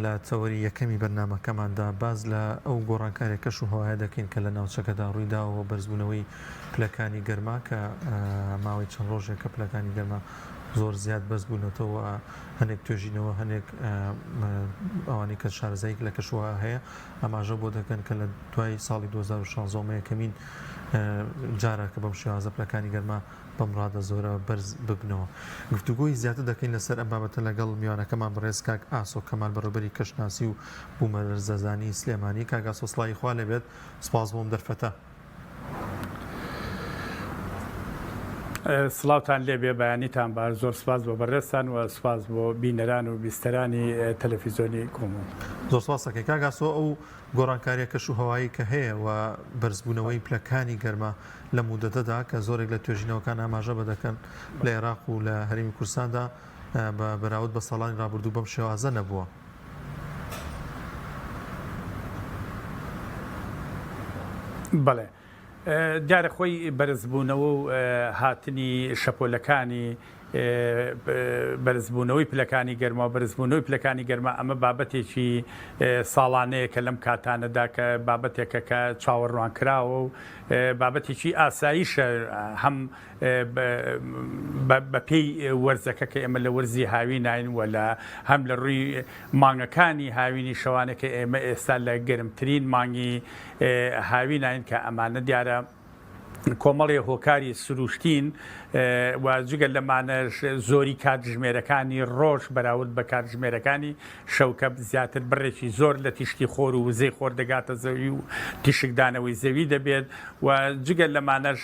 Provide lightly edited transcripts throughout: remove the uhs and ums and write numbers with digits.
لە تەوەری یەکەمی بەرنامەکەماندا باس لە ئەو گۆڕانکاریە کەش و هەوایە دەکەین کە لە ناوچەکەدا ڕوویداوە و بەرزبوونەوەی پلەکانی گەرما کە ماوەی چەند ڕۆژێکە پلەکانی گەرما زۆر زیاد بەرزبوونەتەوە هەنێک توێژینەوە هەنێک ئەوانەی کە شارەزاییک لە کەشوهەوا هەیە ئاماژە بۆ دەکەن کە لە دوای ساڵی 2016 مە یەکەمین جارە کە بەم شێوازە پلەکانی گەرما بەم ڕادە زۆرە بەرز ببنەوە. گفتوگۆی زیاتر دەکەین لەسەر ئەم بابەتە لەگەڵ میوانەکەمان بەڕێز کاک ئاسۆ کەمال بەڕێوبەری کەشناسی و بوومەلەرزەزانی سلێمانی. کاک ئاسۆ سڵاوی خوا لێبێت، سپاس بۆ ئەم دەرفەتە. سڵاوتان لێبێ، بەیانیتان باش، زۆر سپاس بۆ بەڕێزتان و سپاس بۆ بینەران و بیستەرانی تەلەفیزۆنی کۆمەڵ. زۆر سپاس ئەکەین کاک ئاسۆ، ئەو گۆڕانکاریە کەش و هەوایی کە هەیە و بەرزبوونەوەی پلەکانی گەرما لەم مودەتەدا کە زۆرێک لە توێژینەوەکان ئاماژە بە دەکەن لە عێراق و لە هەرێمی کوردستاندا بە بەراورد بە ساڵانی ڕابردوو بەم شێوازە نەبووە. بەڵێ دیارە خۆی بەرزبوونەوە و هاتنی شەپۆلەکانی بەرزبوونەوەی پلەکانی گەرما و بەرزبوونەوەی پلەکانی گەرما ئەمە بابەتێکی ساڵانەیە کە لەم کاتانەدا کە بابەتێکە کە چاوەڕوانکراوە و بابەتێکی ئاساییشە هەم بەپێی وەرزەکە کە ئێمە لە وەرزی هاویناین و لە هەم لە ڕووی مانگەکانی هاوینی شەوانە کە ئێمە ئێستا لە گەرمترین مانگی هاویناین کە ئەمانە دیارە کۆمەڵێ هۆکاری سروشتین و جگە لەمانەش زۆری کاتژمێرەکانی ڕۆژ بەراورد بە کاتژمێرەکانی شەو کە زیاتر بڕێکی زۆر لە تیشکی خۆر و وزەی خۆر دەگاتە زەوی و تیشکدانەوەی زەوی دەبێت و جگە لەمانەش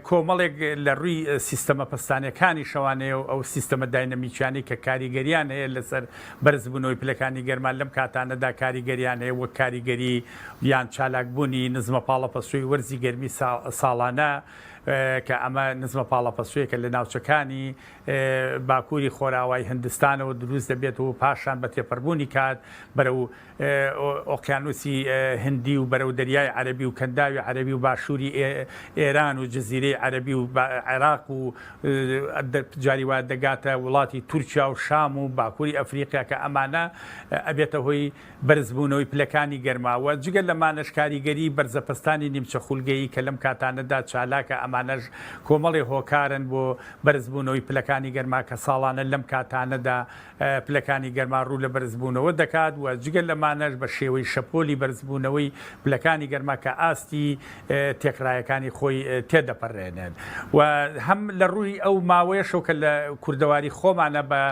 کۆمەڵێک لە ڕووی سیستەمە پەستانیەکانی شەوانەیە و ئەو سیستەمە داینەمیکیانەی کە کاریگەریان هەیە لەسەر بەرزبوونەوەی پلەکانی گەرما لەم کاتانەدا کاریگەریان هەیە وەک کاریگەری یان چالاکبوونی نزمە پاڵەپەستۆی وەرزی گەرمی ساڵانە کە ئەمە نزمە پاڵەپەستۆیەکە لە ناوچەکانی باکووری خۆراوای هندستانەوە دروست دەبێت و پاشان بە تێپەڕبوونی کات بەرەو ئۆقیانوسی هندی و بەرەو دەریای عەرەبی و کەنداوی عەرەبی و باشووری ئێران و جزیرەی عەرەبی و عێراق و جاری وا دەگاتە وڵاتی تورکیا و شام و باکووری ئەفریقیا کە ئەمانە ئەبێتە هۆی بەرزبوونەوەی پلەکانی گەرما و جگە لەمانەش کاریگەری بەرزەپەستانی نیمچە خولگەیی کە لەم کاتانەدا چالاکە ئەمانەش کۆمەڵێ هۆکارن بۆ بەرزبوونەوەی پلەکانی گەرما کە ساڵانە لەم کاتانەدا پلەکانی گەرما ڕوو لە بەرزبوونەوە دەکات و جگە لەمانەش بە شێوەی شەپۆلی بەرزبوونەوەی پلەکانی گەرما کە ئاستی تێکڕایەکانی خۆی تێدەپەڕێنێت و هەم لە ڕووی ئەو ماوەیەشەوە کە لە کوردەواری خۆمانە بە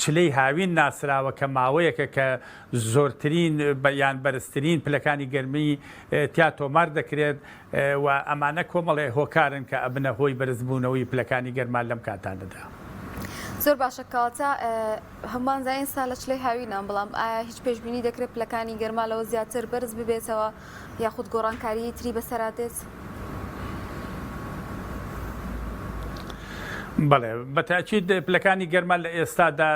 چلەی هاوین ناسراوە کە ماوەیەکە کە زۆرترین یان بەرزترین پلەکانی گەرمی تیا تۆمار دەکرێت و ئەمانە کۆمەڵێ هۆکارن کە ئەبنە هۆی بەرزبوونەوەی پلەکانی گەرما لەم کاتانەدا. زۆر باشە کەواتە هەمووان زانین سا لە چلەی هاوینان بەڵام ئایا هیچ پێشبینی دەکرێت پلەکانی گەرما لەوە زیاتر بەرز ببێتەوە یاخود گۆڕانکاریی تری بەسەرا دێت؟ بەڵێ بە تاکید پلەکانی گەرما لە ئێستادا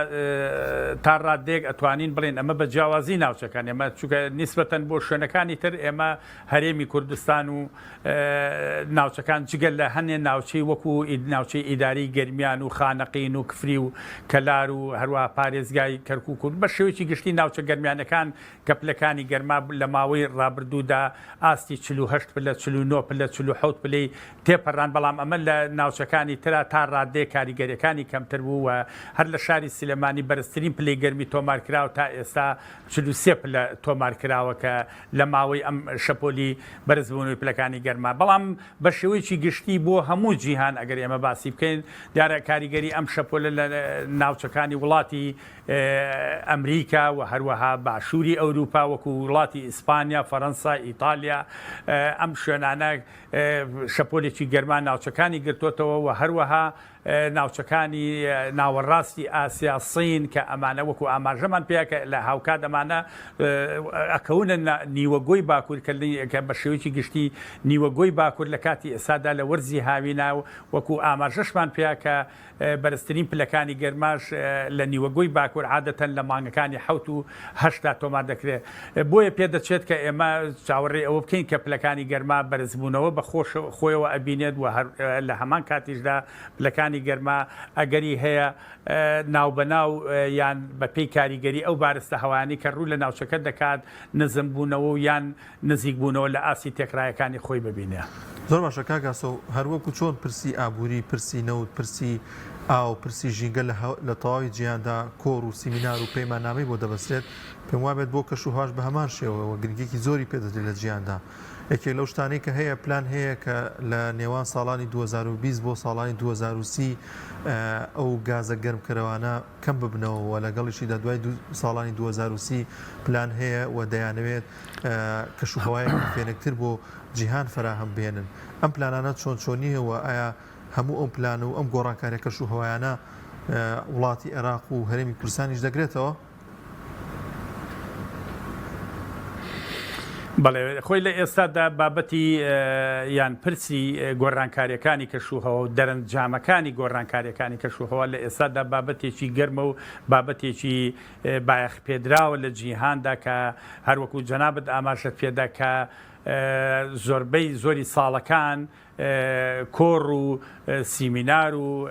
تا ڕادەیەک ئەتوانین بڵێن ئەمە بە جیاوازی ناوچەکان ئێمە چونکە نیسبەتەن بۆ شوێنەکانی تر ئێمە هەرێمی کوردستان و ناوچەکان جگە لە هەنێ ناوچەی وەکو ناوچەی ئیداری گەرمیان و خانەقین و کفری و کەلار و هەروە پارێزگای کەرکک و بە شێوەیەکی گشتی ناوچە گەرمیانەکان کە پلەکانی گەرما لە ماوەی ڕابردوودا ئاستی 48 پلە 49 پلە 47 پلەی تێپەڕاند، بەڵام ئەمە لە ناوچەکانی ترا تا ڕاددەیەک کاریگەرییەکانی کەمتر بوو و هەر لە شاری سلێمانی بەرزترین پلەی گەرمی تۆمارکراو تا ئێستا 43 پلە تۆمارکراوە کە لە ماوەی ئەم شەپۆلی بەرزبوونەوەی پلەکانی گەرما بەڵام بە شێوەیەکی گشتی بۆ هەموو جیهان ئەگەر ئێمە باسی بکەین دیارە کاریگەری ئەم شەپۆلە لە ناوچەکانی وڵاتی ئەمریکا و هەروەها باشووری ئەوروپا وەکو وڵاتی ئیسپانیا، فەرەنسا، ئیتالیا ئەم شوێنانە شەپۆلێکی گەرما ناوچەکانی گرتۆتەوە و هەروەها ناوچەکانی ناوەڕاستی ئاسیا، سین کە ئەمانە وەکو ئاماژەمان پێ کە لە هاوکات ئەمانە ئەکەونە نیوەگۆی باکوور کە بە شێوەیەکی گشتی نیوەگۆی باکوور لە کاتی ئێستادا لە وەرزی هاوینە وەکو ئاماژەشمان پێ کە بەرزترین پلەکانی گەرماش لە نیوەگۆی باکوور. باکوور عادەتەن لە مانگەکانی حەوت و هەشتدا تۆمار دەکرێت. بۆیە پێدەچێت کە ئێمە چاوەڕێی ئەوە بکەین کە پلەکانی گەرما بەرزبوونەوە بە خۆیەوە ئەبینێت و لە هەمان کاتیشدا پلەکانی گەرما ئەگەری هەیە ناوبەناو یان بەپێی کاریگەری ئەو بارستە هەوایانەی کە ڕوو لە ناوچەکە دەکات نزمبوونەوە و یان نزیکبوونەوە لە ئاستی تێکڕایەکانی خۆی ببینێ. زۆر باشە کاک ئاسۆ، هەروەکو چۆن پرسی ئابووری، پرسی نەوت، پرسی ئاو، پرسی ژینگە لە تەواوی جیهاندا کۆڕ و سیمینار و پەیماننامەی بۆ دەبەسترێت، پێم وابێت بۆ کەشوهەواش بە هەمان شێوە و گرنگییەکی زۆری پێ دەدرێت لە جیهاندا. یەکێک لەو شتانەی کە هەیە پلان هەیە کە لە نێوان ساڵانی 2020 بۆ ساڵانی 2030 ئەو گازە گەرمکەرەوانە کەم ببنەوە و لەگەڵیشیدا دوای ساڵانی 2030 پلان هەیە و دەیانەوێت کەشوهەوایەکی فێنکتر بۆ جیهان فەراهەم بهێنن. ئەم پلانانە چۆن چۆنییە و ئایا هەموو ئەم پلان و ئەم گۆڕانکاریە کەشوهەوایانە وڵاتی عێراق و هەرێمی کوردستانیش دەگرێتەوە؟ بەڵێ خۆی لە ئێستادا بابەتی یان پرسی گۆڕانکاریەکانی کەشوهەوا و دەرەنجامەکانی گۆڕانکاریەکانی کەشوهەوا لە ئێستادا بابەتێکی گەرمە و بابەتێکی بایەخ پێدراوە لە جیهاندا کە هەروەکو جەنابت ئاماژەت پێدا کە زۆربەی زۆری ساڵەکان کۆڕ و سیمینار و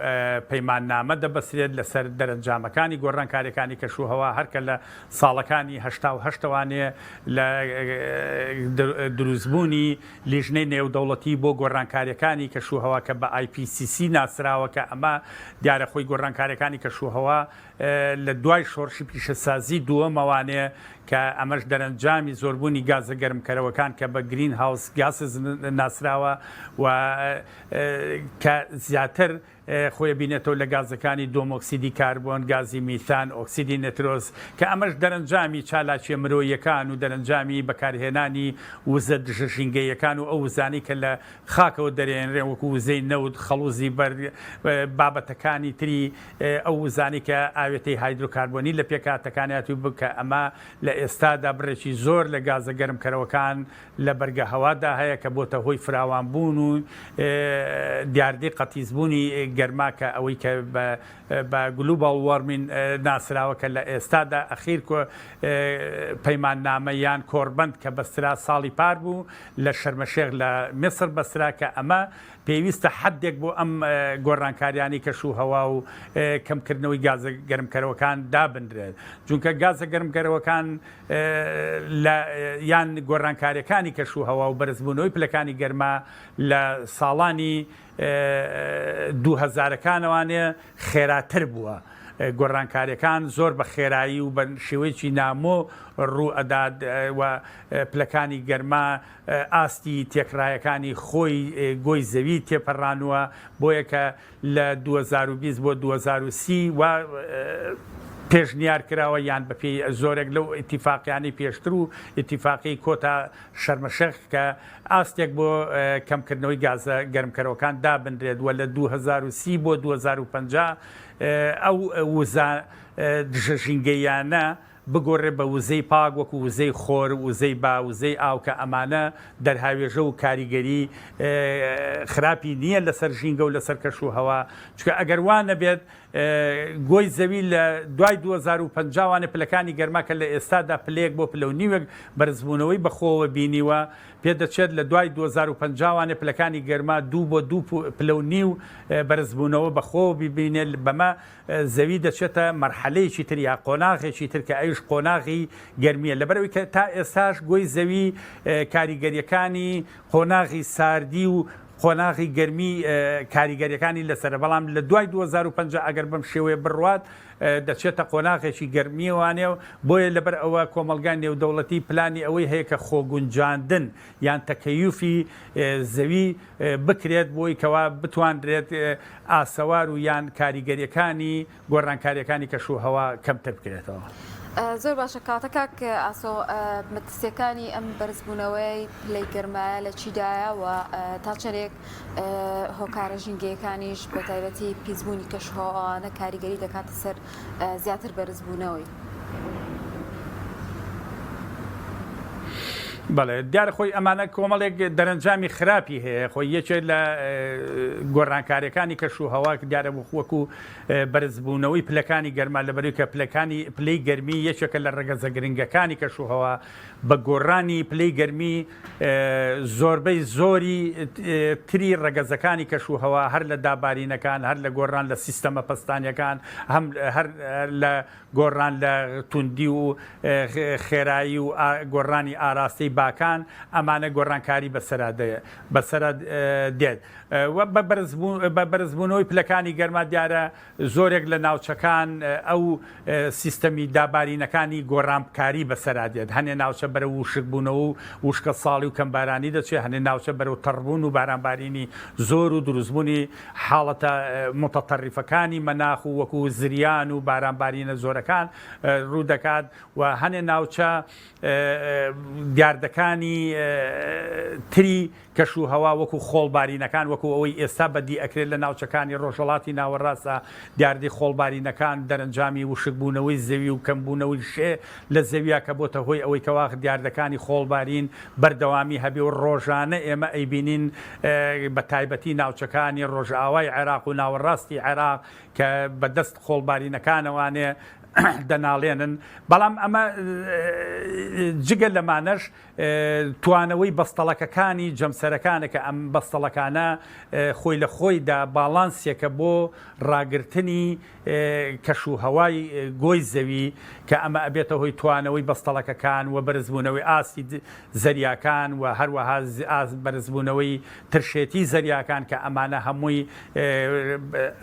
پەیماننامە دەبەسترێت لەسەر دەرەنجامەکانی گۆڕانکاریەکانی کەشوهەوا هەرکە لە ساڵەکانی 88 ەوانێ لە دروستبوونی لیژنەی نێودەوڵەتی بۆ گۆڕانکاریەکانی کەشوهەوا کە بە IPCC ناسراوە کە ئەمە دیارە خۆی گۆڕانکاریەکانی کەشوهەوا لە دوای شۆڕشی پیشەسازی دووەمەوانێ کە ئەمەش دەرەنجامی زۆربوونی گازە گەرمکەرەوەکان کە بە greenhouse gases ناسراوە و کە زیاتر خۆی بینێتەوە لە گازەکانی دووەمئۆکسیدی کاربۆن، گازی میثان، ئۆکسیدی نێترۆز کە ئەمەش دەرەنجامی چالاکیە مرۆییەکان و دەرەنجامی بەکارهێنانی وزە دژە ژینگەییەکان و ئەو وزانەی کە لە خاکەوە دەرێنرێن وەکو وزەی نەوت، خەڵوزی بەرد، بابەتەکانی تری ئەو وزانەی کە ئاوێتەی هایدرۆکاربۆنی لە پێکهاتەکانیاتی و کە ئەمە لە ئێستادا بڕێکی زۆر لە گازە گەرمکەرەوەکان لە بەرگە هەوادا هەیە کە بۆتە هۆی فراوانبوون و دیاردەی قەتیسبوونی گەرما کە ئەوەی کە بە بە global warming ناسراوە کە لە ئێستادا ئەخیر پەیماننامە یان کۆڕبەند کە بەسترا ساڵی پار بوو لە شەرمەشێخ لە میسر بەسترا کە ئەمە پێویستە حەدێک بۆ ئەم گۆڕانکاریانەی کەش و هەوا و کەمکردنەوەی گازە گەرمکەرەوەکان دابنرێت چونکە گازە گەرمکەرەوەکان لە یان گۆڕانکاریەکانی کەش و هەوا و بەرزبوونەوەی پلەکانی گەرما لە ساڵانی دوو هەزارەکانەوانێ خێراتر بووە. گۆڕانکاریەکان زۆر بە خێرایی و بە شێوەیەکی نامۆ ڕوو ئەدات و پلەکانی گەرما ئاستی تێکڕایەکانی خۆی گۆی زەوی تێپەڕانووە، بۆیە کە لە 2020 بۆ 2030 وا پێشنیار کراوە یان بەپێی زۆرێک لەو ئیتیفاقیانەی پێشتر و ئیتیفاقی کۆتا شەرمەشێخ کە ئاستێک بۆ کەمکردنەوەی گازە گەرمکەرەوەکان دابنرێت و لە 2030 بۆ 2050 ئەو وزە دژە ژینگەییانە بگۆڕێت بە وزەی پاک وەکو وزەی خۆر، وزەی با، وزەی ئاو کە ئەمانە دەرهاوێژە و کاریگەری خراپی نییە لەسەر ژینگە و لەسەر کەش و هەوا، چونکە ئەگەر وا نەبێت گۆی زەوی لە دوای 2050 وانە پلەکانی گەرما کە لە ئێستادا پلەیەک بۆ پلە و نیوێک بەرزبوونەوەی بەخۆوە بینیوە پێدەچێت لە دوای 2050 وانە پلەکانی گەرما دوو بۆ دوو پلە و نیو بەرزبوونەوە بەخۆوە ببینێت بەمە زەوی دەچێتە مەرحەلەیەکی تر یا قۆناغێکی تر کە ئەویش قۆناغی گەرمییە لەبەرئەوەی کە تا ئێستاش گۆی زەوی کاریگەرییەکانی قۆناغی ساردی و قۆناغی گەرمی کاریگەرییەکانی لەسەرە بەڵام لە دوای 2050 ئەگەر بەم شێوەیە بڕوات دەچێتە قۆناغێکی گەرمییەوانێ و بۆیە لەبەر ئەوە کۆمەڵگای نێودەوڵەتی پلانی ئەوەی هەیە کە خۆگونجاندن یان تەکەیوفی زەوی بکرێت بۆی کەوا بتوانرێت ئاسەوار و یان کاریگەریەکانی گۆڕانکاریەکانی کەش و هەوا کەمتر بکرێتەوە. زۆر باشە کەواتە کاک ئاسۆ مەترسیەکانی ئەم بەرزبوونەوەی پلەی گەرمایە لە چیدایە و تا چەندێک هۆکارە ژینگەیەکانیش بە تایبەتی پیسبوونی کەشوهەوانە کاریگەری دەکاتە سەر زیاتر بەرزبوونەوەی؟ بەڵێ دیارە خۆی ئەمانە کۆمەڵێک دەرەنجامی خراپی هەیە خۆی یەکێک لە گۆڕانکاریەکانی کەش و هەوا دیارە وەکو بەرزبوونەوەی پلەکانی گەرما لەبەرەوەی کە پلەکانی پلەی گەرمی یەکێکە لە ڕەگەزە گرنگەکانی کەش و هەوا بە گۆڕانی پلەی گەرمی زۆربەی زۆری تری ڕەگەزەکانی کەش و هەوا هەر لە دابارینەکان هەر لە گۆڕان لە سیستەمە پەستانیەکان هەم هەر لە گۆڕان لە توندی و خێرایی و گۆڕانی ئاراستەی باکان، ئەمانە گۆڕانکاری بەسەرا بەسەرا دێت و بە بەرزبوونەوەی پلەکانی گەرما دیارە زۆرێک لە ناوچەکان ئەو سیستەمی دابارینەکانی گۆڕانکاری بەسەرا دێت، هەنێ ناوچە بەرەو وشکبوونەوە و وشکەساڵی و کەمبارانی دەچێت، هەنێ ناوچە بەرەو تەڕبوون و بارانبارینی زۆر و دروستبوونی حاڵەتە موتەتەڕیفەکانی مەناخ و وەکو زریان و بارانبارینە زۆرەکان ڕوودەکات و هەنێ ناوچە دیاردەکانی تری کەش و هەوا وەکو خۆڵبارینەکان وەکو ئەوەی ئێستا بەدی ئەکرێت لە ناوچەکانی ڕۆژهەڵاتی ناوەڕاستە دیاردەی خۆڵبارینەکان دەرەنجامی وشکبوونەوەی زەوی و کەمبوونەوەی شێ لە زەویە کە بۆتە هۆی ئەوەی کەوا دیاردەکانی خۆڵبارین بەردەوامی هەبێ و ڕۆژانە ئێمە ئەیبینین بە تایبەتی ناوچەکانی ڕۆژئاوای عێراق و ناوەڕاستی عێراق کە بە دەست خۆڵبارینەکانەوانێ دەناڵێنن بەڵام ئەمە جگە لەمانەش توانەوەی بەستەڵەکەکانی جەمسەرەکانە کە ئەم بەستەڵەکانە خۆی لە خۆیدا باڵانسێکە بۆ ڕاگرتنی کەش و هەوای گۆی زەوی کە ئەمە ئەبێتە هۆی توانەوەی بەستەڵەکەکان و بەرزبوونەوەی ئاستی زەریاکان و هەروەها بەرزبوونەوەی ترشێتی زەریاکان کە ئەمانە هەمووی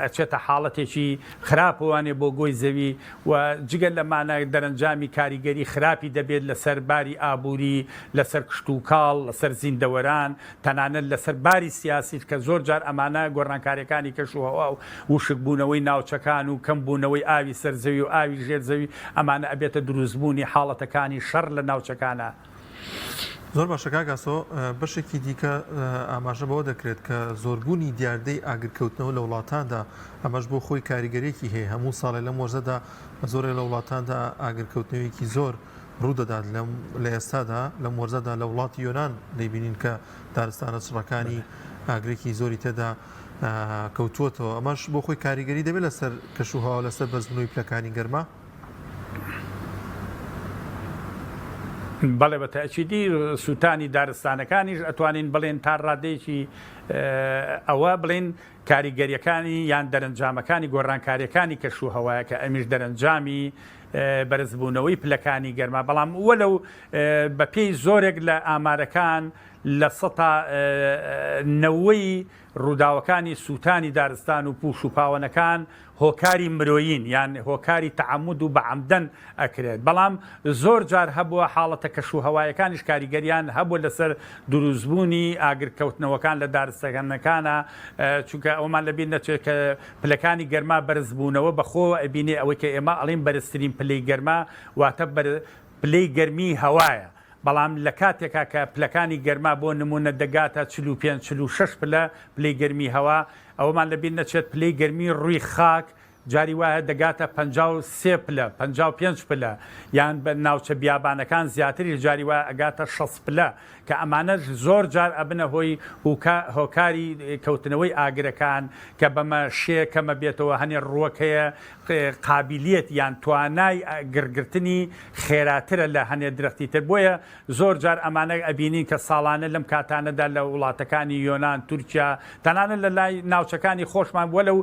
ئەچێتە حاڵەتێکی خراپەوانێ بۆ گۆی زەوی و جگە لەمانە دەرەنجامی کاریگەری خراپی دەبێت لەسەر باری ئابووری، لەسەر کشتوکاڵ، لەسەر زیندەوەران، تەنانەت لەسەر باری سیاسیش کە زۆر جار ئەمانە گۆڕانکاریەکانی کەش و هەوا و وشکبوونەوەی ناوچەکان و کەم بوونەوەی ئاوی سەر زەوی و ئاوی ژێر زەوی ئەمانە ئەبێتە دروستبوونی حاڵەتەکانی شەڕ لە ناوچەکانا. زۆر باشە کاک ئاسۆ، بەشێکی دیکە ئاماژە بەوە دەکرێت کە زۆربوونی دیاردەی ئاگرکەوتنەوە لە وڵاتاندا ئەمەش بۆ خۆی کاریگەریەکی هەیە هەموو ساڵێ لەم وەرزەدا لە زۆرێک لە وڵاتاندا ئاگرکەوتنەوەیەکی زۆر ڕوودەدات لەم لە ئێستادا لەم وەرزەدا لە وڵاتی یۆنان دەیبینین کە دارستانە چڕەکانی ئاگرێکی زۆری تێدا کەوتووەتەوە ئەمەش بۆ خۆی کاریگەری دەبێت لەسەر کەشوهەوا لەسەر بەرزبوونەوەی پلەکانی گەرما. بەڵێ بە تەئکیدی سووتانی دارستانەکانیش ئەتوانین بڵێن تا ڕادەیەکی ئەوە بڵێن کاریگەریەکانی یان دەرەنجامەکانی گۆڕانکاریەکانی کەش و هەوایە کە ئەمیش دەرەنجامی بەرزبوونەوەی پلەکانی گەرما بەڵام وەلەو بەپێی زۆرێک لە ئامارەکان لە سەتا نەوەی ڕووداوەکانی سووتانی دارستان و پووش و پاوەنەکان هۆکاری مرۆیین یان هۆکاری تەعەمود و بە عەمدەن ئەکرێت بەڵام زۆر جار هەبووە حاڵەتە کەش و هەوایەکانیش کاریگەریان هەبووە لەسەر دروستبوونی ئاگرکەوتنەوەکان لە دارستانەکانا چونکە ئەوەمان لەبیر نەچێت کە پلەکانی گەرما بەرزبوونەوە بەخۆوە ئەبینێ ئەوەی کە ئێمە ئەڵێین بەرزترین پلەی گەرما واتە پلەی گەرمی هەوایە بەڵام لە کاتێکا کە پلەکانی گەرما بۆ نموونە دەگاتە 45 46 پلە پلەی گەرمی هەوا ئەوەمان لەبیر نەچێت پلەی گەرمی ڕووی خاک جاری وایە دەگاتە 53 پلە 55 پلە یان بە ناوچە بیابانەکان زیاتریش جاری وایە ئەگاتە 60 پلە کە ئەمانەش زۆر جار ئەبنە هۆی هۆکاری کەوتنەوەی ئاگرەکان کە بەمە شێ کەمە بێتەوە هەنێ ڕووەک هەیە قابیلیەت یان توانای گڕگرتنی خێراترە لە هەنێ درەختی تر بۆیە زۆر جار ئەمانە ئەبینین کە ساڵانە لەم کاتانەدا لە وڵاتەکانی یۆنان، تورکیا، تەنانەت لە لای ناوچەکانی خۆشمان وەلەو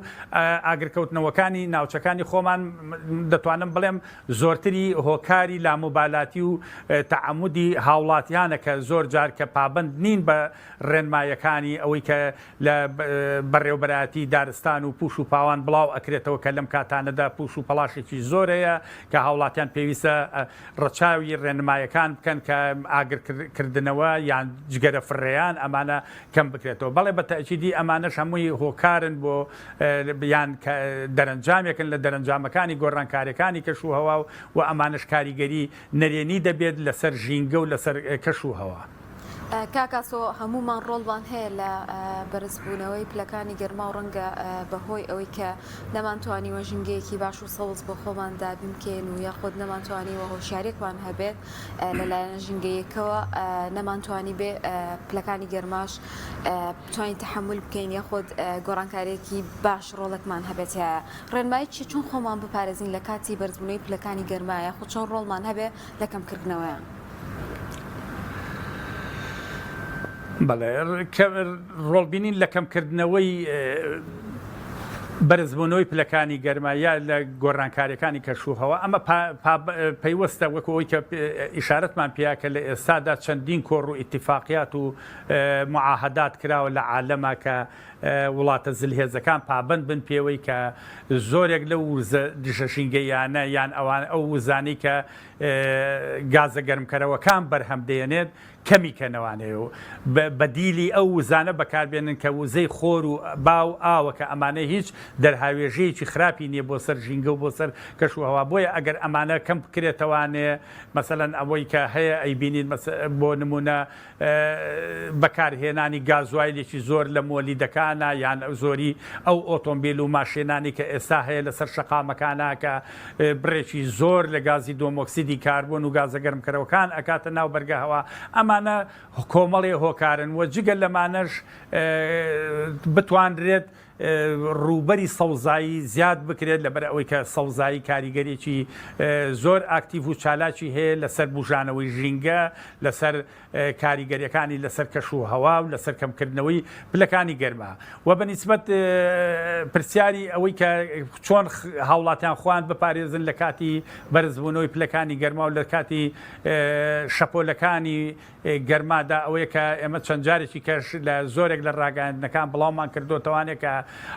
ئاگرکەوتنەوەکانی ناوچەکانی خۆمان دەتوانم بڵێم زۆرتری هۆکاری لاموبالاتی و تەعەمودی هاوڵاتیانە کە زۆر جار کە پابەند نین بە ڕێنمایەکانی ئەوەی کە لە بەڕێوبەرایەتی دارستان و پوش و پاوان بڵاو ئەکرێتەوە کە لەم کاتانەدا پوش و پەڵاشێکی زۆر هەیە کە هاوڵاتیان پێویستە ڕەچاوی ڕێنمایەکان بکەن کە ئاگر کردنەوە یان جگەرە فڕێیان ئەمانە کەم بکرێتەوە بەڵێ بە تەئکیدی ئەمانەش هەمووی هۆکارن بۆ یان دەرەنجامێکن لە دەرەنجامەکانی گۆڕانکاریەکانی کەش و هەوا و ئەمانەش کاریگەری نەرێنی دەبێت لەسەر ژینگە و لەسەر کەش و هەوا. کاک ئاسۆ هەموومان ڕۆڵمان هەیە لە بەرزبوونەوەی پلەکانی گەرما و ڕەنگە بەهۆی ئەوەی کە نەمانتوانیوە ژینگەیەکی باش و سەوز بۆ خۆمان دابین بکەین و یاخود نەمانتوانیوە هۆشیاریەکمان هەبێت لەلایەن ژینگەیەکەوە نەمانتوانی بێ پلەکانی گەرماش بتوانین تەحەمول بکەین یاخود گۆڕانکاریەکی باش ڕۆڵێکمان هەبێت تیایا ڕێنمایی چیە چۆن خۆمان بپارێزین لە کاتی بەرزبوونەوەی پلەکانی گەرما یاخود چۆن ڕۆڵمان هەبێ لە کەمکردنەوەیان؟ بەڵێ ڕۆڵبینین لە کەمکردنەوەی بەرزبوونەوەی پلەکانی گەرما یا لە گۆڕانکاریەکانی کەشوهەوا ئەمە پەیوەستە وەکو ئەوی کە ئیشارەتمان پیا کە لە ئێستادا چەندین کۆڕ و ئیتیفاقیات و معاهدات کراوە لە عالەما کە وڵاتە زلهێزەکان پابەند بن پێوەی کە زۆرێک لەو وزە دژە ژینگەییانە یان ئەوان ئەو وزانەی کە گازە گەرمکەرەوەکان بەرهەم دێنێت کەمی کەنەوانەیە و بەدیلی ئەو وزانە بەکاربێنن کە وزەی خۆر و با و ئاوە کە ئەمانە هیچ دەرهاوێژەیەکی خراپی نییە بۆ سەر ژینگە و بۆ سەر کەش و هەوا بۆیە ئەگەر ئەمانە کەم بکرێتەوانێ مەسەلەن ئەوەی کە هەیە ئەیبینین بۆ نمونە بەکارهێنانی گازوایلێکی زۆر لە مۆلیدەکانا یان زۆری ئەو ئۆتۆمبیل و ماشێنانی کە ئێستا هەیە لەسەر شەقامەکانا کە بڕێکی زۆر لە گازی دۆمۆکسیدی کاربۆن و گازە گەرمکەرەوەکان ئەکاتە ناو بەرگە هەوا ئەمانە کۆمەڵێ هۆکارن و جگە لەمانەش بتوانرێت ڕووبەری سەوزایی زیاد بکرێت لەبەر ئەوەی کە سەوزایی کاریگەریی زۆر ئاکتیڤ و چالاکی هەیە لەسەر بوژانەوەی ژینگە، لەسەر کاریگەریەکانی لەسەر کەش و هەوا و لەسەر کەمکردنەوەی پلەکانی گەرما و بە نیسبەت پرسیاری ئەوەی کە چۆن هاوڵاتیان خۆیان بپارێزن لە کاتی بەرزبوونەوەی پلەکانی گەرما و لە کاتی شەپۆلەکانی گەرمادا ئەوەیە کە ئێمە چەند جارێکی کەش لە زۆرێک لە ڕاگەیاندنەکان بڵاومان کردۆتەوانێ کە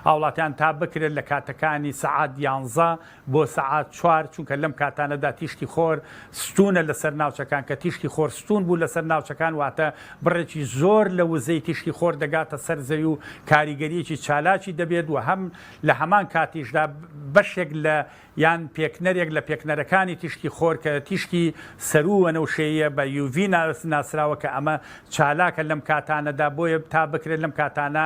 هاوڵاتیان تا بکرێت لە کاتەکانی سەعات یانزە بۆ سەعات چوار چونکە لەم کاتانەدا تیشکی خۆر ستوونە لەسەر ناوچەکان کە تیشکی خۆر ستوون بوو لەسەر ناوچەکان واتە بڕێکی زۆر لە وزەی تیشکی خۆر دەگاتە سەر زەوی و کاریگەریەکی چالاکی دەبێت و هەم لە هەمان کاتیشدا بەشێک لە یان پێکنەرێک لە پێکنەرەکانی تیشکی خۆر کە تیشکی سەروو وەنەوشەییە بە UV ناسراوە کە ئەمە چالاکە لەم کاتانەدا بۆیە تا بکرێت لەم کاتانە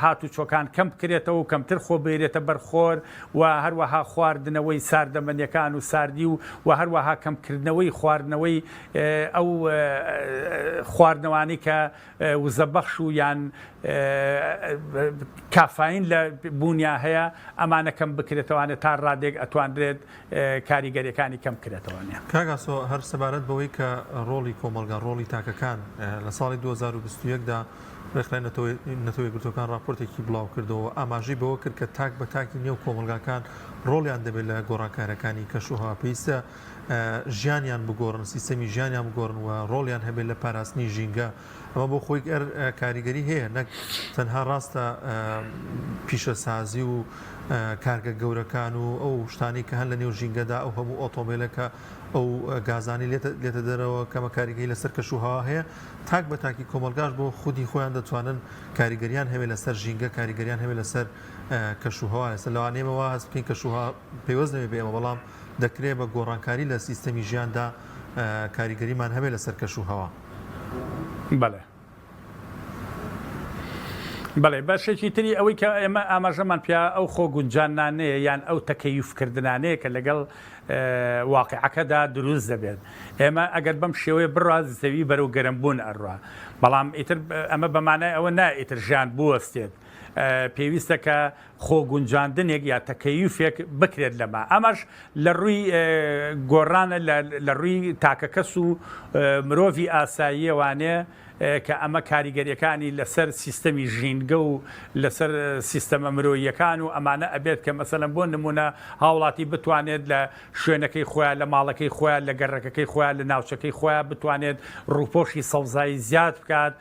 هاتوچۆکان کەم بکرێتەوە و کەمتر خۆ بێرێتە بەر خۆر و هەروەها خواردنەوەی ساردەمەنیەکان و ساردی و و هەروەها کەمکردنەوەی خواردنەوەی ئەو خواردنەوانەی کە وزەبەخش و یان کافاین لە بوونیا هەیە ئەمانە کەم بکرێتەوانێ تا ڕادێک ئەتوانرێت کاریگەریەکانی کەم بکرێتەوانێ. کاک ئاسۆ هەر سەبارەت بەوەی کە ڕۆڵی کۆمەڵگا ڕۆڵی تاکەکان لە ساڵی 2021 دا ڕێکخراوی نەتەوە یەکگرتووەکان ڕاپۆرتێکی بڵاوکردەوە و ئاماژەی بەوە کرد کە تاک بە تاکی نێو کۆمەڵگاکان ڕۆڵیان دەبێت لە گۆڕانکارییەکانی کەشوهەوا پێویستە ژیانیان بگۆڕن، سیستەمی ژیانیان بگۆڕن و ڕۆڵیان هەبێت لە پاراستنی ژینگە، ئەمە بۆ خۆی گەر کاریگەری هەیە نەک تەنها ڕاستە پیشەسازی و کارگە گەورەکان و ئەو شتانەی کە هەن لە نێو ژینگەدا ئەو هەموو ئۆتۆمبیلە کە ئەو گازانی لێتە دەرەوە کەمە کاریگەری لەسەر کەش و هەوا هەیە تاک بە تاکی کۆمەلگاش بۆ خودی خۆیان دەتوانن کاریگەریان هەبێت لەسەر ژینگە کاریگەریان هەبێت لەسەر کەش و هەوا لەسەر لەوانەیە ئێمە وا هەست بکەین کەش و هەوا پەیوەست نەبێت بە ئێمە بەڵام دەکرێت بە گۆڕانکاری لە سیستەمی ژیاندا کاریگەریمان هەبێت لەسەر کەش و هەوا. بەڵێ. بەڵێ بەشێکی تری ئەوەی کە ئێمە ئاماژەمان پیا ئەو خۆ گونجاندنانەیە یان ئەو تەکەیوف کردنانەیە کە لەگەڵ واقعەکەدا دروست دەبێت ئێمە ئەگەر بەم شێوەیە بڕا زەوی بەرەو گەرمبوون ئەڕوا بەڵام ئیتر ئەمە بەمانای ئەوە نا ئیتر ژیان بوەستێت پێویستە کە خۆگونجاندنێک یا تەکەیوفێک بکرێت لەمە ئەمەش لە ڕووی گۆڕانە لە ڕووی تاکەکەس و مرۆڤی ئاساییەوانێ کە ئەمە کاریگەریەکانی لەسەر سیستەمی ژینگە و لەسەر سیستەمە مرۆییەکان و ئەمانە ئەبێت کە مەسەلەن بۆ نمونە هاوڵاتی بتوانێت لە شوێنەکەی خۆیان لە ماڵەکەی خۆیان لە گەڕەکەکەی خۆیان لە ناوچەکەی خۆیان بتوانێت ڕووپۆشی سەوزایی زیاد بکات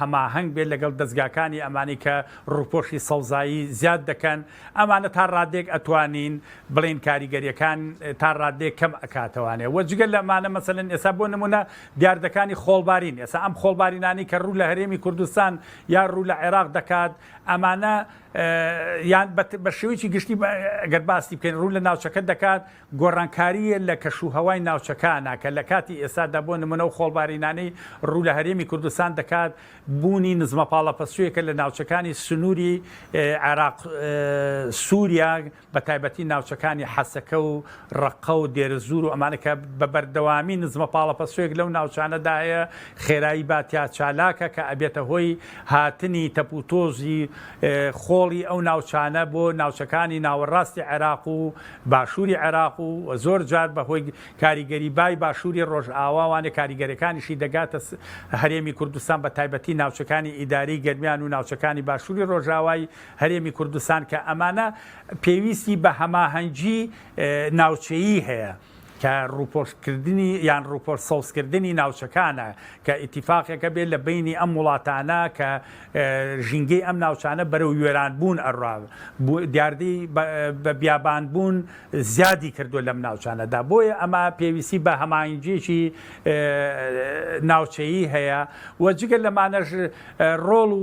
هەماهەنگ بێت لەگەڵ دەزگاکانی ئەمانەی کە ڕووپۆشی سەوزایی زیاد دەکەن، ئەمانە تا ڕادەیەک ئەتوانین بڵێین کاریگەریەکان تا ڕادەیەک کەم ئەکاتەوانێ وە جگە لەمانە مەسەلەن ئێستا بۆ نمونە دیاردەکانی خۆڵبارین ئێستا ئەم خۆڵبارینانەی کە ڕوو لە هەرێمی کوردستان یا ڕوو لە عێراق دەکات ئەمانە. یان بە شێوەیەکی گشتی گەر باسی بکەین ڕوو لە ناوچەکە دەکات گۆڕانکارییە لە کەشوهەوای ناوچەکانە کە لە کاتی ئێستادا بۆ نمونە و خۆڵبارینانەی ڕوو لە هەرێمی کوردستان دەکات بوونی نزمەپاڵەپەستۆیەکە لە ناوچەکانی سنووری عێراق سووریا بە تایبەتی ناوچەکانی حەسەکە و ڕەققە و دێرزوور و ئەمانە کە بە بەردەوامی نزمە پاڵەپەستۆیەک لەو ناوچانەدا هەیە، خێرایی با تیا چالاکە کە ئەبێتە هۆی هاتنی تەپوتۆزی خۆڵی ئەو ناوچانە بۆ ناوچەکانی ناوەڕاستی عێراق و باشووری عێراق و زۆر جار بە هۆی کاریگەری بای باشووری ڕۆژئاواوانێ کاریگەرەکانیشی دەگاتە هەرێمی کوردستان بە تایبەتی ناوچەکانی ئیدارەی گەرمیان و ناوچەکانی باشووری ڕۆژئاوای هەرێمی کوردستان کە ئەمانە پێویستی بە هەماهەنگی ناوچەیی هەیە کە ڕووپۆشکردنی یان ڕووپۆش سەوزکردنی ناوچەکانە کە ئیتیفاقێکە بێت لە بینی ئەم وڵاتانە کە ژینگەی ئەم ناوچانە بەرەو وێران بوون ئەڕا دیاردەی بە بیابان بوون زیادی کردو لەم ناوچانەدا بۆیە ئەمە پێویستی بە هەماهەنگیەکی ناوچەیی هەیە و جگە لەمانەش ڕۆڵ و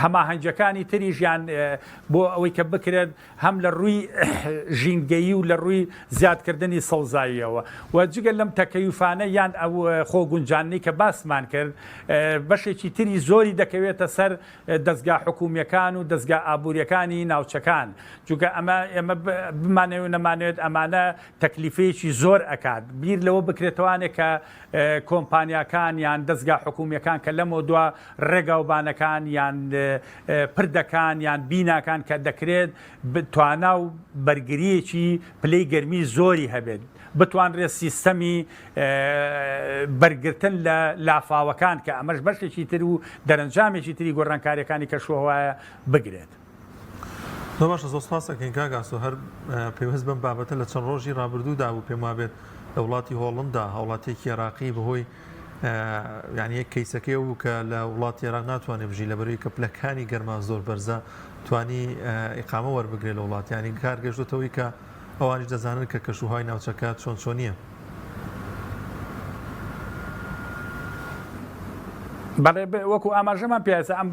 هەماهەنگیەکانی تریش یان بۆ ئەوەی کە بکرێت هەم لە ڕووی ژینگەیی و لە ڕووی زیادکردنی سەوزاییەوە و جگە لەم تەکەیوفانە یان ئەو خۆگونجاندنەی کە باسمان کرد بەشێکی تری زۆری دەکەوێتە سەر دەزگا حکومیەکان و دەزگا ئابووریەکانی ناوچەکان چونکە ئەمە ئێمە بمانەوێت و نەمانەوێت ئەمانە تەکلیفەیەکی زۆر ئەکات بیر لەوە بکرێتەوانێ کە کۆمپانیاکان یان دەزگا حکومیەکان کە لەمەودوا ڕێگاوبانەکان یان پردەکان یان بیناکان کە دەکرێت توانا و بەرگریەکی پلەی گەرمی زۆری هەبێت بتوانرێت سیستەمی بەرگرتن لە لافاوەکان کە ئەمەش بەشێکی تر و دەرەنجامێکی تری گۆڕانکاریەکانی کەشوهەوایە بگرێت. زۆر باشە زۆر سپاس ئەکەین کاک ئاسۆ هەر پەیوەست بەم بابەتە لە چەند ڕۆژی ڕابردوودا بوو پێم وابێت لە وڵاتی هۆڵندا هاوڵاتیەکی عێراقی بەهۆی یعنی یەک کەیسەکەی بوو کە لە وڵاتی عێراق ناتوانێت بژی لەبەرەوەی کە پلەکانی گەرما زۆر بەرزە توانی ئیقامە وەربگرێت لە وڵات یعنی کار گەشتەوەی کە ئەوانیش دەزانن کە کەشوهوای ناوچەکە چۆن چۆنییە. بەڵێ وەکو ئاماژەمان پێ ئێستا ئەم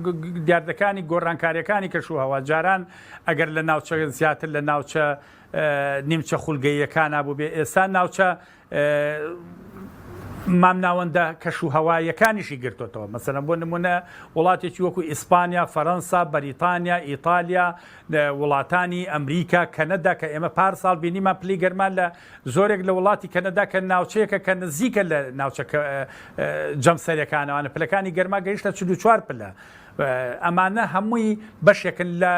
دیاردەکانی گۆڕانکاریەکانی کەشوهەوا جاران ئەگەر لە ناوچە زیاتر لە ناوچە نیمچە خولگەییەکانا بووبێ ئێستا ناوچە مامناوەندە کەش و هەواییەکانیشی گرتوتەوە مەسەلەن بۆ نمونە وڵاتێکی وەکو ئیسپانیا فەرەنسا بەریتانیا ئیتالیا وڵاتانی ئەمریکا کەنەدا کە ئێمە پار ساڵ بینیمان پلی گەرما لە زۆرێک لە وڵاتی کەنەدا کە ناوچەیەکە کە نزیکە لە ناوچە جەمسەرەکانەوانە پلەکانی گەرما گەیشتە 44 پلە ئەمانە هەمووی بەشێکن لە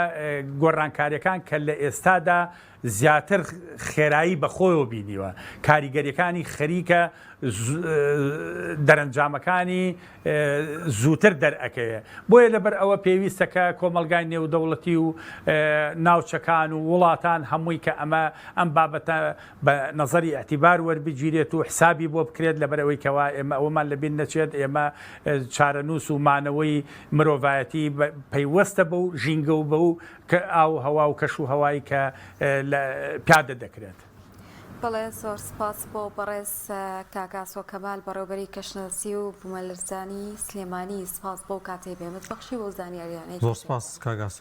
گۆڕانکاریەکان کە لە ئێستادا زیاتر خێرایی بەخۆیەوە بینیوە، کاریگەریەکانی خەریکە دەرەنجامەکانی زووتر دەرئەکەوێ. بۆیە لەبەر ئەوە پێویستە کە کۆمەڵگای نێودەوڵەتی و ناوچەکان و وڵاتان هەمووی کە ئەمە ئەم بابەتە بە نەزەری ئیعتیبار وەربگیرێت و حسابی بۆ بکرێت لەبەر ئەوەی کەوا ئێمە ئەوەمان لەبیر نەچێت ئێمە چارەنووس و مانەوەی مرۆڤایەتی پەیوەستە بەو ژینگە و بەو کە ئاو هەوا و کەش و هەوای کە لە پیادە دەکرێت. بەڵێ زۆر سپاس بۆ بەڕێز کاک ئاسۆ کەمال بەڕێوبەری کەشناسی و بومەلەرزانی سلێمانی سپاس بەو کاتەی بێمت بەخشی بەو زانیاریانەی زۆر سپاس کاک ئاسۆ.